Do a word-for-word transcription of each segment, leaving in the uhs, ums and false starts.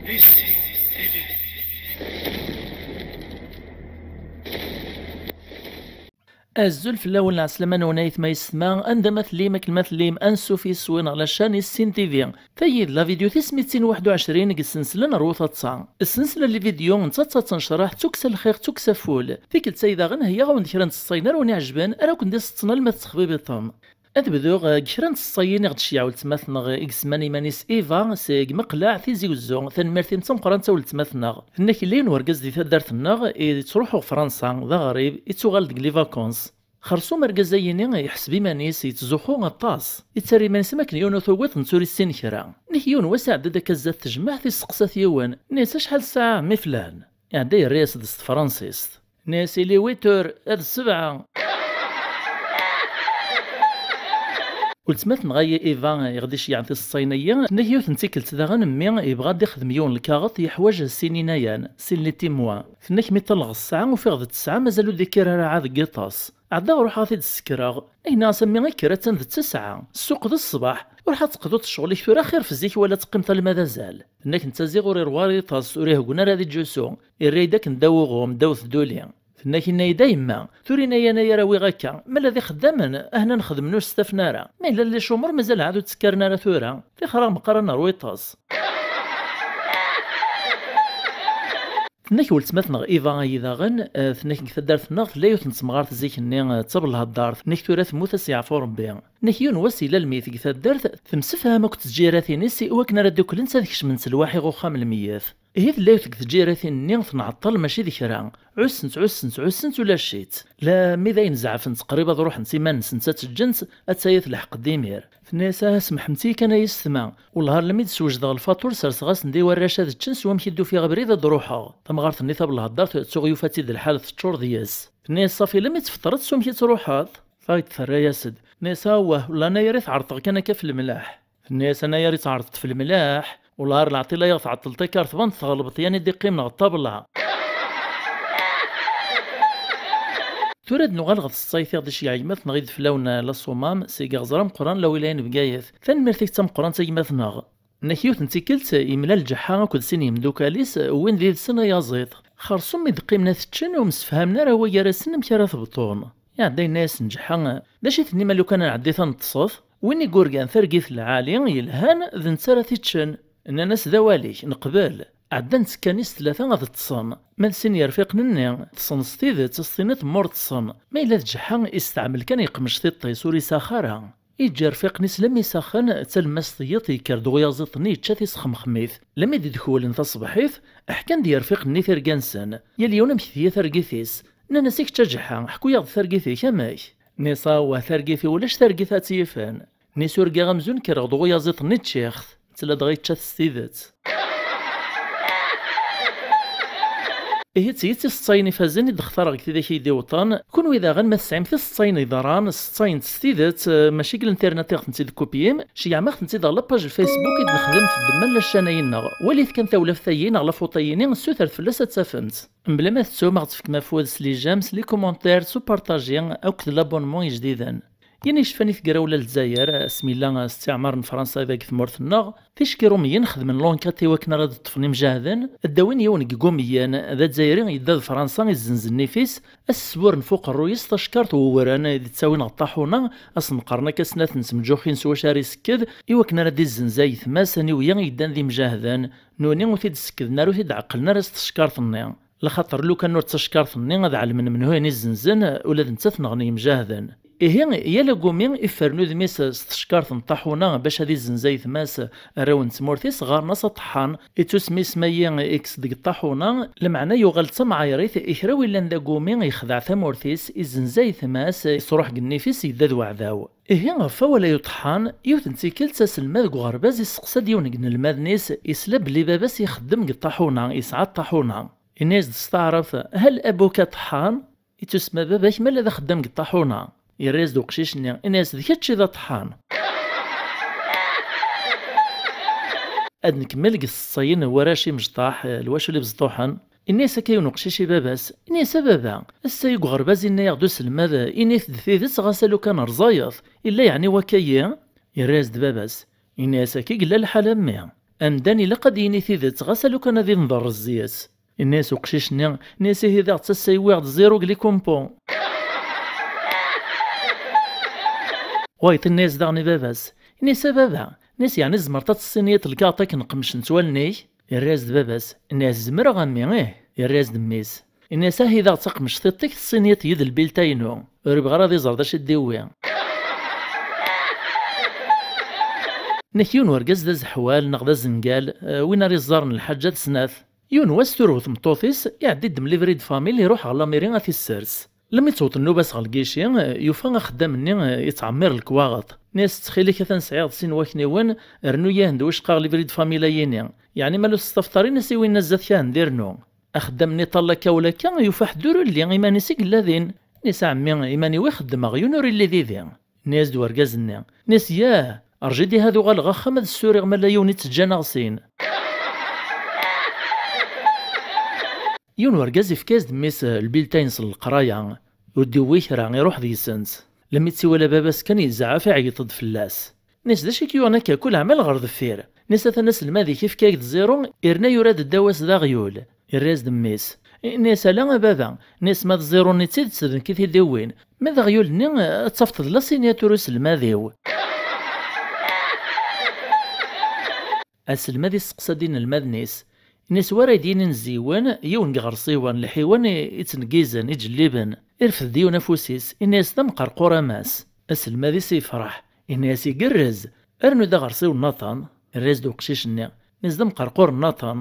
Azul fell-awen, lɛeslama-nwen ayetma yessetma, anda ma tellim, akken ma tellim, ansuf yes-wen ɣer la chaîne Issin T V. Tayi d la vidéo tis mitin waḥed u ɛecrin deg ssensla n Rwu Taḍsa. Ssensla n les vidéos netta d tattnecraḥ d tukksa n lxir d tukksa n wul. Tikkelt-ayi daɣen heyyaɣ-awen-d kra n tseḍsayin ara wen-iɛejben, ara ken-d-iseḍsen alma tettexbibiṭem. Ad bduɣ, eh, deg kra n tseḍsayin i ɣ-d-teceyyeɛ weltma-tneɣ i isemman iman-is Eva, seg Meqleɛ Tizi Uzzu. Tanemmirt-im d tameqqrant a weltma-tneɣ. Tenna-k yella yiwen wergaz di taddart-nneɣ, yettruḥu ɣer Fransa, d aɣrib, yettuɣal deg les vacances. Xersum argaz-ayini, yeḥseb iman-is yettzuxxu aṭas. Yettarra iman-is am akken yiwen ur t-tuwiḍ, netta ur issin kra. Nnek yiwen wass iɛedda-d akka zdat tejmaɛt, yesteqsa-t yiwen, nni-as: "Acḥal ssaɛa, a mmi flan?" Iɛedda yerra-yas-d s tefransist. Nni-as: "Il est huit heures, d ssebɛa." Weltma-tneɣ Eva i ɣ-d-iceyyɛen tiseḍsayin-agi, tenna-k yiwet n tikkelt daɣen mmi yebɣa ad d-ixdem yiwen lkaɣeḍ, yeḥwaǧ sin inayan, sin les témoins. Tenna-k mi ṭṭalleɣ ssaɛa, ufiɣ d ttesɛa, mazal ur d-ikkir ara ɛad deg yiṭas. Ɛeddaɣ ruḥeɣ ad t-id-ssekreɣ. Nniɣ-as a mmi, kker, attan d ttesɛa. Ssuq d ṣṣbeḥ. Ruḥ ad teqḍuḍ ccɣel-ik tura, xir f zik wala ad teqqimeḍ alma d azal. Tenna-k netta ziɣ ur iṛwa ara yiṭas, ur iheggun ara ad iǧǧusu. Irra-yi-d akken ddaw uɣum, ddaw tduli. Tenna-k inna-yi-d a yemma, tura inayan-a ara awiɣ akka, ma llan d ixeddamen, ahna nexdem ur stafen ara. Ma yella les chômeurs mazal ɛad ur ttekkaren ara tura. Tixer-aɣ meqqar ad neṛwu yiṭas. Tenna-k weltma-tneɣ Eva-ayi daɣen, eh, tenna-k deg taddart-nneɣ tella yiwet n temɣart zik-nni, eh, d tabelheddart, tenna-k tura temmut, ad s-yeɛfu Rebbi. Tenna-k yiwen wass yella lmeyyet deg taddart, temsefham akked tǧiratin-is i wakken ara dduklent ad kecment s lwaḥi ɣer uxxam n lmeyyet. Ihi tella yiwet deg tǧiratin-nni tenɛeṭṭel mačči d kra. Ɛussent, ɛussent, ɛussent, ulac-itt. Lammi d ayen zeɛfent qrib ad ruḥent iman-nsent ad tt-ǧǧent, attaya telḥeq-d imir. Tenna-yas: "Ah, semmḥemt-iyi kan ay yessetma, wellah almi d-swejdeɣ lfaṭur serseɣ-asen-d i warrac ad ččen s wamek i d-ufiɣ abrid ad d-ruḥeɣ." Tamɣart-nni tabelheddart tuɣ yufa-tt-id lḥal teččur d yes. Tenna-yas: "Ṣafi, lammi tfeṭṭreḍ s wamek i ttruḥeḍ?" Tayeḍ terra-yas-d. Tenna-yas: "Awah, wellah anayer i tɛerḍeɣ kan akka f lemlaḥ." Tenna-yas: "Anayer i tɛerḍeḍ f lemlaḥ? Wellah ar leɛṭila i ɣ-tɛeṭṭleḍ akka ar tbandt tɣelbeḍ yan i d-iqqimen ɣer ṭṭabla." Tura ad nuɣal ɣer tseḍsayt i ɣ-d-iceyyeɛ gma-tneɣ i d-fell-awen, eh, la Sommam, seg Iɣẓer Ameqqran, la wilaya n Bgayet. Tanemmirt-ik d tameqqrant a gma-tneɣ. Nnek yiwet n tikkelt, yemla lǧeḥḥa akked sin yemdukal-is, wwin d yid-sen ayaẓiḍ. Xersum mi d-qqimen ad t-ččen, ur msefhamen ara wway gar-asen amek ara t-bṭun. Iɛedda yenna-yasen lǧeḥḥa: "D acu i tennim a lukan ad nɛeddi taneṭṭset?" Win i yurgan targit lɛali yelhan, d netta ara t-iččen. Nnan-as: "D awal-ik, neqbel." Ɛeddan ttekkan-is tlata ad ṭṭsen. Ma d sin yerfiqen-nni, ṭṭsen s tidet, ad s-tiniḍ ma ur ṭṭsen. Ma yella d ǧeḥḥa, isteɛmel kan yeqmec tiṭ-is, ur isax ara. Iǧǧa irfiqen-is lammi saxen, d talemmast n tiṭ, yekker-d uyaziḍ-nni yečča-t isxemxem-it. Lammi d-dkulen taṣebḥit, ḥkan-d yirfiqen-nni tirga-nsen, yal yiwen amek tga targit-is. Nnan-as: "I kečč a ǧeḥḥa, ḥku-yaɣ-d targit-ik, amek?" Nni-as: "Awah, targit-iw ulac targit ad tt-yifen." Nni-as: "Urgaɣ amzun kkreɣ-d uyaziḍ-nni ččiɣ-t, netta ladɣa yečča-t s tidet." Ihi d tidet tiseḍsayin ifazen i d-xtareɣ deg tidak i yi-d-iweṭṭen. Kunwi daɣen ma tesɛim tiseḍsayin iḍerran, seḍsayent s tidet, eh, mačči deg l'internet i ɣ-tent-id-kupyim, ceyyɛem-aɣ-tent-id ɣer la page Facebook i d-nexdem teddem la chaîne-ayi-nneɣ. Walit kan tawlaft-ayi neɣ la photo-ayi-ni, ssutret fell-as ad tt-tafemt. Mebla ma tettum, ad ɣ-tefkem afud s les j'aime, s les commentaires, s upartaji akked l'abonnement ijdiden. Yin icfan i tegrawla n Lezzayer, asmi yella s tiɛmar n Fransa deg tmurt-nneɣ, ticki Iṛumyen xedmen l'enquête i wakken ara d-ṭṭfen imjahden, ad d-awin yiwen deg Igumyen, d Azzayri yedda d Fransa izzenz nnif-is, ad s-sburren f uqerruy-is tacekkart n wewren i d-ttawin ɣer ṭaḥuna, ad sen-qqaren akka snat n temǧuxin s wacu ara isekked, i wakken ara d-izzenz ayetma-s aniwya i yeddan d imjahden, nuni ur t-id-sekkden ara, ur t-id-ɛeqqlen ara s tcekkart-nni. Laxaṭer lukan ur d tacekkart-nni ad ɛelmen menhu ayen i zzenzen, ula d nettat nɣen yemjahden. Ihi, yal agumi iffren udem-is s tcekkart n ṭaḥuna bac ad izzenz ayetma-s, arraw n tmurt-is, ɣaren-as aṭeḥḥan, ittusem isem-ayi ikkes deg ṭaḥuna, lameɛna yuɣal d tamɛayrit i kra wi llan d agumi ixdeɛ tamurt-is, izzenz ayetma-s, isruḥ deg nnif-is, yedda d weɛdaw. Ihi, ɣef wawal ay uṭeḥḥan, yiwet n tikkelt aselmad deg uɣerbaz isteqsa-d yiwen deg inelmaden-is, isla belli baba-s ixeddem deg ṭaḥuna, yesɛa ṭaḥuna. Yenna-yas-d s taɛrabt: "Hal abuka ṭeḥḥan?" Ittusma baba-k ma d axeddam deg ṭaḥuna. Yerra-yas-d uqcic-nni, yenna-yas: "D kečč i d aṭeḥḥan." Ad nkemmel deg tseḍsayin n warrac imecṭaḥ, eh, lwacul ibesṭuḥen. Yenna-yas akka yiwen uqcic i baba-s, yenna-yas: "A baba, ass-a deg uɣerbaz yenna-yaɣ-d uselmad, init-d tidet ɣas a lukan rẓayeḍ, illa yeɛni wakka-yi?" Yerra-yas-d baba-s, yenna-yas: "Akka i yella lḥal a mmi." Amdan ilaq ad d-yini tidet, ɣas alukan ad inḍer zzis. Inna-yas uqcic-nni, inna-yas: "Ihi daɣ d tassa yewwiɣ-d zéro deg les compos." Wayeḍ inna-yas daɣen i baba-s, inna-yas: "A baba," inna-yas, "yeɛni tzemreḍ ad tessiniyeḍ lkaɣeṭ akken qemcent wallen-ik?" Irra-yas-d baba-s, inna-yas: "Zemreɣ a mmi, ih." Irra-yas-d mmi-s, inna-yas: "Ahi daɣ d taqemceṭ-ik tessiniyeḍ yid lbilta-inu. Ur yebɣi ara ad iẓer d acu i d-iwwi." Nek yiwen urgaz d azeḥwal neɣ d azengal, eh, win ara iẓẓaren lḥaǧa d snat. Yiwen wass turew tmeṭṭut-is, iɛeddi-d mlivri d famille, iruḥ ɣer lamiri ad t-issers. Lmi tewweḍ nnuba-s ɣer lgici, yufa axeddam-nni yettɛemmir lekwaɣeḍ. Nni-as: "Ttxil-k, atan sɛiɣ-d sin wakniwen, rnu-yahen-d wicqa ɣer livri d famille-ayini. Yeɛni ma ur testaffeḍ ara, ini-as i winna zdat-k ahen-d-irnu." Axeddam-nni iṭall akka ula akka, yufa ḥedd ur illi, iman-is i yella din. Nni-as: "A ɛemmi, iman-iw i xeddmeɣ, yiwen ur illi didi." Nni-as-d urgaz-nni, nni-as: "Yah, rǧu-d ihi ad uɣaleɣ axxam ad ssuriɣ ma la yiwen i tt-ǧǧan aɣsin." Yiwen urgaz ifka-yas-d mmi-s lbilta-ines n leqraya, ur d-iwwi kra, iruḥ deg-sent. Lmi tt-iwala baba-s kan yezɛef, iɛeyyeḍ-d fell-as. Nni-as: "D acu i k-yuɣen akka kul ɛmal ɣer deffir?" Nni-as: "Atan aselmad-ik ifka-ak-d zéro, irna yura-d ddaw-as d aɣyul." Irra-yas-d mmi-s. Nni-as: "Ala a baba," nni-as, "ma d zéro-nni d tidet d nekk i t-id-iwwin. Ma d aɣyul-nni, ad tafeḍ d la signature uselmad-iw." Aselmad isteqsa-d inelmaden-is. Nni-as: "Wa ara yi-d-yinin zziwen, yiwen deg iɣersiwen, lḥiwan i, i ttneggizen, i ǧelliben." Irfed-d yiwen afus-is, inna-yas: "D amqerqur a mass." Aselmad-is yefreḥ, inna-yas: "Igerrez, rnu-d aɣersiw nnaṭen." Irra-yas-d uqcic-nni, nni-as: "D amqerqur nnaṭen."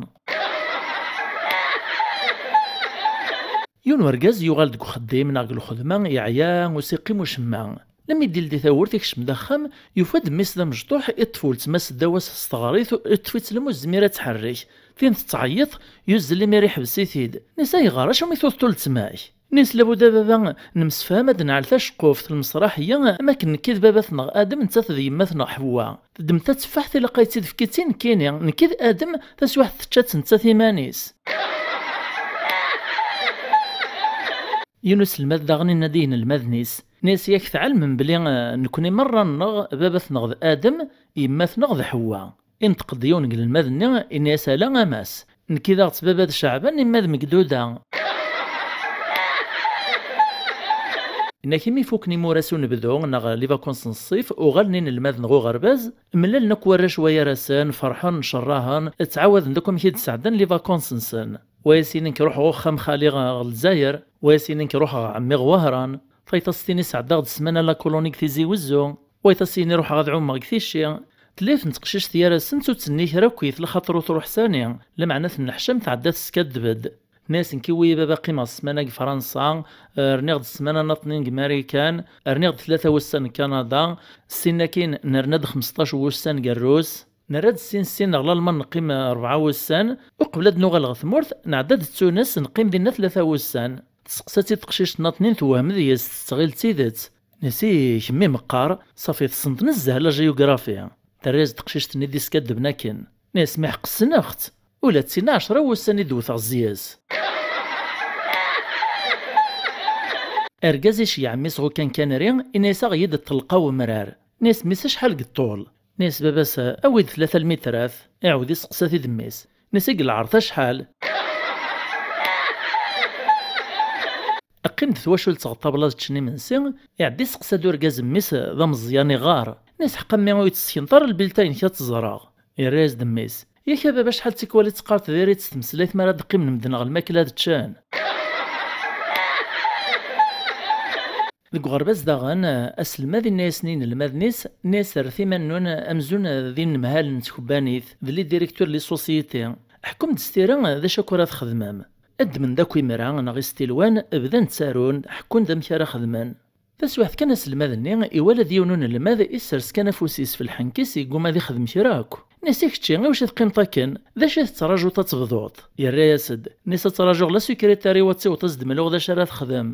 Yiwen urgaz yuɣal deg uxeddim neɣ deg lxedma, yeɛya, ur s-iqqim ucemma. Lmi d-ildi tawwurt, ikcem d axxam, yufa-d mmi-s d amecṭuḥ, iṭṭef weltma-s ddaw-as s teɣrit, iṭṭef-itt lmu ur tezmir ad tḥerrek. Tin tettɛeyyiḍ, yuzzel imir iḥbes-it-id. Nni-as: "Ayɣer? Acu mi tuḍeḍ weltma-k?" Nni-as: "Labudd a baba, nemsefham ad nɛell taceqquft, lmesraḥiyya, am akken nekki d baba-tneɣ Adem, nettat d yemma-tneɣ Ḥewwa. Teddem tatteffaḥt, ilaq ad tt-id-tefk i nekkini, nekki d Adem, taswiɛt tečča-tt nettat iman-is." Yiwen uselmad daɣen inna-d i yinelmaden-is, nni-as: "Yak tɛelmem belli, eh, nekni merra-nneɣ, baba-tneɣ d Adem, yemma-tneɣ d Ḥewwa." Inṭeq-d yiwen deg inelmaden-nni, inna-as: "Ala a mass, nekki daɣ d baba d Ceɛban, yemma d Megduda." Inna-k imi fukken imuras unebdu neɣ les vacances n ṣṣif, uɣalen inelmaden ɣer uɣerbaz, mlalen akk warrac war-asen, ferḥen, ncerrahen, ttɛawaden-d akk amek i d-sɛeddan les vacances-nsen. Wa as-yini nekk ruḥeɣ uxxam xali ɣer Lezzayer, wa as-yini nekk ruḥeɣ ɛemmi ɣer Wehran, tayeḍ as-tini sɛeddaɣ-d ssmana la colonie deg Tizi Wezzu, wa as-yini ruḥeɣ ad ɛummeɣ deg Ticci. Tella yiwet n teqcict gar-asent ur d-tenni kra akkit, laxaṭer ur truḥ sani, lameɛna tenneḥcam tɛedda teskaddeb-d. Tenna-as: "Nekk iwwi-yi baba qqimeɣ ssmana deg Fransa, rniɣ-d ssmana nnaṭnin deg Marikan, rniɣ-d tlata wussan deg Kanada, ssin akkin nerna-d xmesṭac wussan deg Rrus." Nerra-d ssin ssin ɣer Lalman, neqqim rebɛa wussan, uqbel ad nuɣal ɣer tmurt, nɛedda-d d Tunes, neqqim dinna tlata wussan. Testeqsa-tt-id teqcict-nni tewhem deg-s, tettɣil d tidet. Nni-as: "I kemmi meqqar, ṣafi tessneḍ nezzeh la géographie." Terra-as-d teqcict-nni d-iskadben akken. Nni-as: "Mi ḥeqq ssneɣ-tt, ula d tin ɛecra wussan i d-wteɣ zzi-s." Argaz iceyyeɛ mmi-s ɣer ukankanri, inna-as: "Aɣ-iyi-d ṭṭelqa wemrar." Nni-as: "Mmi-s, acḥal deg ṭṭul?" Nni-as baba-s: "Awi-d tlata lmitrat." Iɛawed iseqsa-t-id mmi-s. Nni-as: "I lɛerḍ acḥal?" Qqim-d twacult ɣer ṭṭabla ad ččen imensi, iɛedda iseqsa-d urgaz mmi-s d ameẓyan iɣar. Nni-as: "Ḥeqq a mmi ur yi-d-tessekneḍ ara lbilta-inek ad tt-ẓreɣ." Irra-yas-d mmi-s: "Yak a baba, acḥal d tikwal i teqqareḍ diri-tt tmeslayt mi ara d-qqimen medden ɣer lmakla ad ččen?" Deg uɣerbaz daɣen, aselmad inna-yasen i yinelmaden-is, inna-yas: "Rret iman-nwen amzun d inemhalen n tkebbanit, d les directeurs n les sociétés. Ḥkum-d s tira d acu akk ara txedmem. Ddmen-d akk imra neɣ istilwan, bdan ttarun, ḥekkun-d amek ara xedmen." Taswiɛt kan aselmad-nni iwala-d yiwen unelmad issers kan afus-is f lḥenk-is, yegguma ad ixdem kra akk. Nni-as: "I kečči, iwacu teqqimeḍ akken? D acu i tettrajuḍ ad tebduḍ?" Yerra-yas-d. Nni-as: "Ad ttrajuɣ la secrétaire-iw ad tiweḍ ad s-d-mluɣ d acu ara texdem."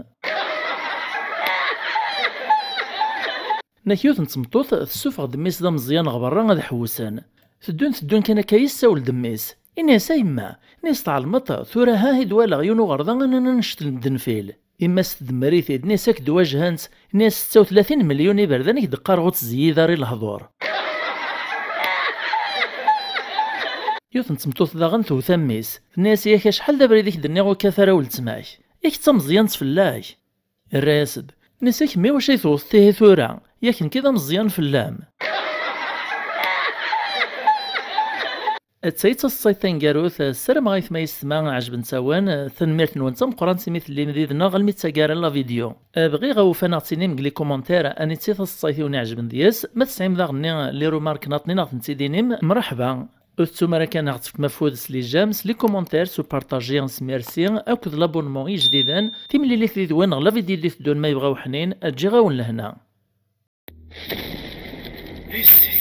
Nek yiwet n tmeṭṭut tessufeɣ-d mmi-s d ameẓyan ɣer berra ad ḥewsen. Teddun teddun kan akka yessawel-d mmi-s. Ini-as: "A yemma," nni-as, "tɛelmeḍ, tura ha i d-walaɣ yiwen uɣerda anan annect n ddenfil." Yemma-s tdemmer-it-id, nni-as: "Ak-d wajhent," nni-as, "setta u tlatin melyun iberdan i k-d-qqareɣ ur ttzeyyid ara i lehdur." Yiwet n tmeṭṭut daɣen tewwet a mmi-s, tenna-yas: "Yak acḥal d abrid i k-d-nniɣ ur kkat ara weltma-k, yak d tameẓyant fell-ak." Irra-yas-d: "Nniɣ-as i kemmi wacu ay tewwteḍ ihi tura? Yak nekk d ameẓyan fell-am." Atta i d taseḍsayt taneggarut, ssarameɣ aytma yessetma ɛejbent-awen. Tanemmirt-nwen d tameqqrant imi tellim did-neɣ almi d taggara n la vidéo. Bɣiɣ awufan ad ɣ-tinim deg les commentaires aniti taseḍsayt i wen-iɛejben deg-s. Ma tesɛim daɣen les remarques neɣ ad ɣ-tent-id-tinim, mreḥba. Ur tettum ara kan ad ɣ-tefkem afud s les j'aime, s les commentaires, s upartaji, s merci akked l'abonnement i ijdiden. Timlilit did-wen ɣer la vidéo i d-iteddun ma yebɣa uḥnin, ǧǧiɣ-awen lehna. Ici,